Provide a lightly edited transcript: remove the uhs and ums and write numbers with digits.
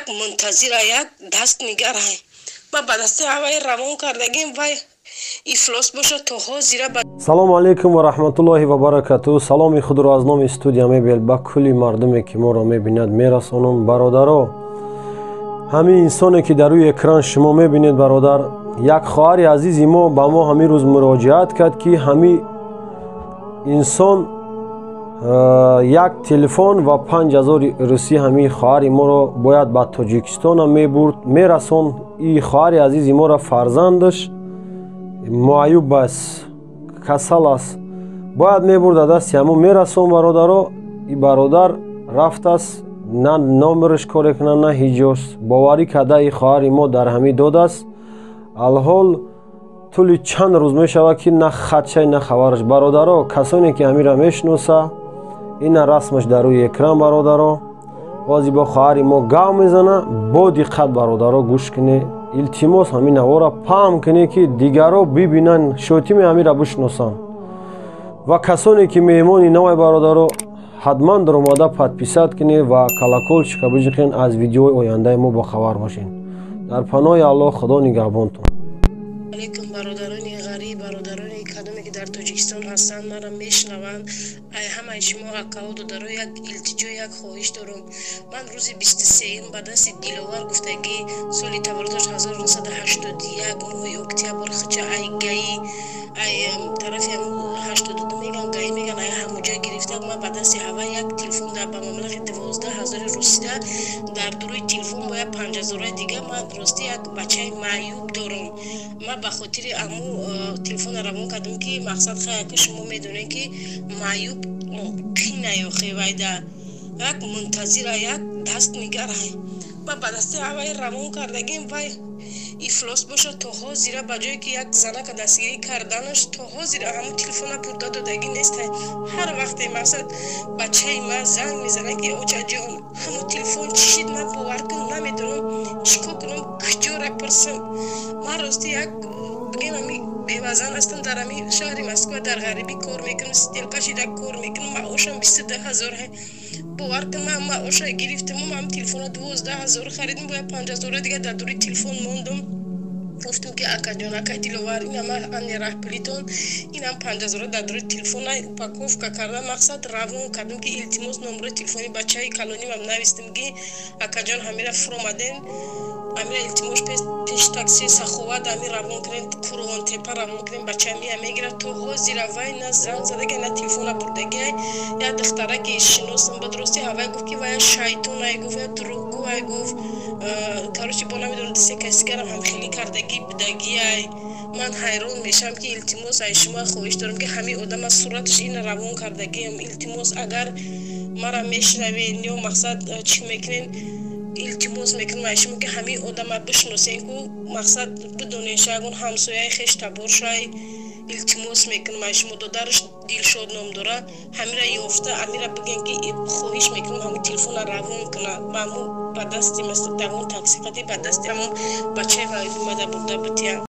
Мунтазира, як даст нигарай. Ма ба дасти ҳавай равон кардагим, вай ифлос бошад то ҳозира. Салому алайкум ва раҳматуллоҳи ва баракату. Саломи худро аз номи студия Мебел ба кулли мардуме, ки моро мебинад, мерасонам. Бародаро, ҳамин инсоне, ки дар рӯи экран шумо мебинед, бародар, як хоҳари азизи мо ба мо ҳамин рӯз муроҷиат кард, ки ҳамин инсон як телефон ва 5000 русӣ ҳамин хоҳари моро бояд ба Тоҷикистона мебурд, мерасон. И хоҳари азизи моро фарзандаш муаюб аст, касал аст, бояд мебурда, дасти ҳамон мерасон. Бародаро, и бародар рафтааст, на номераш коре кунад, на ҳиҷост. Боварӣ карда, и хоҳари мо дар ҳамин додааст. Алҳол тӯли чанд рӯз мешавад, ки на хатшай, на хабараш. Бародаро, касоне ки ҳамира мешиноса, ина расмаш дар рӯи экран. Бародаро, бози бо хоҳари мо гав мезана, бо диққат, бародаро, гӯш кунед. Илтимос, ҳамин навора паҳм кунед, ки дигаро бибинанд, шотими ҳамира бишиносанд. Ва касоне ки меҳмони навай, бародаро, ҳатман даромада подписать кунед ва колокольчика биҷиқен, аз видеои ояндаи мо бохабар бошед. Дар паноҳи Аллоҳ, Худо нигаҳбонтон. Алейкум, бародарони ғариб, бародарони кадоме ки дар Тоҷикистон ҳастанд, маро мешунаванд. Ай ҳамаи шумо, акаҳо, додаро, як илтиҷо, як хоҳиш дорам. Ман рӯзи 23-юм ба дасти Диловар гуфтагӣ, соли таваллудаш 1981, моҳи октябр, хича ай гаи, ай тарафи 82 меган, гаи меган, ай ҳамуҷа гирифта. Ман ба дасти ҳава як телефон дар ба маблағи 12 000 русида, дар дуруи телефон бо як 5000-аи дига. Ман рости як бачаи маъюб дорам. Ман ба хотири аму телефона равон кардам, ки мақсад хаяки шумо медонед, ки маъюб қинаёхе, вайда як мунтазира, як даст нигарай. Ма ба дасти ҳавай равон кардагим, вай ифлос бошад то ҳозира. Ба ҷое ки як занака дастгирӣ карданаш, то ҳозира ҳамун телефона бурда додагӣ нест. Ҳар вақте, мақсад, бачаи ман занг мезанад, ки очаҷон, ҳамун телефон чӣ шид? Ман, бовар кун, намедонам чӣ кор кунам, куҷора пурсам. Ман рости як бигем, ами бевазан ҳастам, дар ами шаҳри Москва дар ғарибӣ кор мекунам, сиделкашида кор мекунам, маошам 22 000. Бовар кун, ман маоша гирифтаму ман телефона 12 000 харидам, бояд 5000-а дига дар дури телефон мондум. Гуфтам, ки акаҷон, акай Диловар, инама ани раҳпулитон, инам 5000-а дар дури телефона упаковка карда, мақсад, равон кардам, ки илтимос, номерои телефони бачаи калонимам навистам, ки акаҷон, ҳамира фуромаден, амира илтимос, пеш такси Саховат ами равон кунем, Қурғонтепа равон кунем, бача мия мегирад. То ҳозира вай на занг задаги, на телефона бурдаги. Як духтараки шиносам буд, рости, ҳавай гуфт, ки вая шайтонай, гуфт, я дурӯғгӯай, гуфт. Короче, бо намедонам, дисе касигарам ҳам хеле кардагӣ будагиай. Ман ҳайрон мешавам, ки илтимос, ай шумо хоҳиш дорам, ки ҳамин одама сураташ ина равон кардагиам. Илтимос, агар мара мешунавед ё, мақсад, чӣ мекунед, илтимос мекунам ай шумо, ки ҳамин одама бишносен ку, мақсад, бидонен, ягон ҳамсояи хеш табор шай. Илтимос мекунам ай шумо, додараш Дилшод ном дора, ҳамира ёфта, амира бигӯен, ки хоҳиш мекунам, ҳамин телефона равон кунад ба ҳамун, ба дасти ҳамон такси қати, ба дасти ҳамон бачаи омада бурда битиям.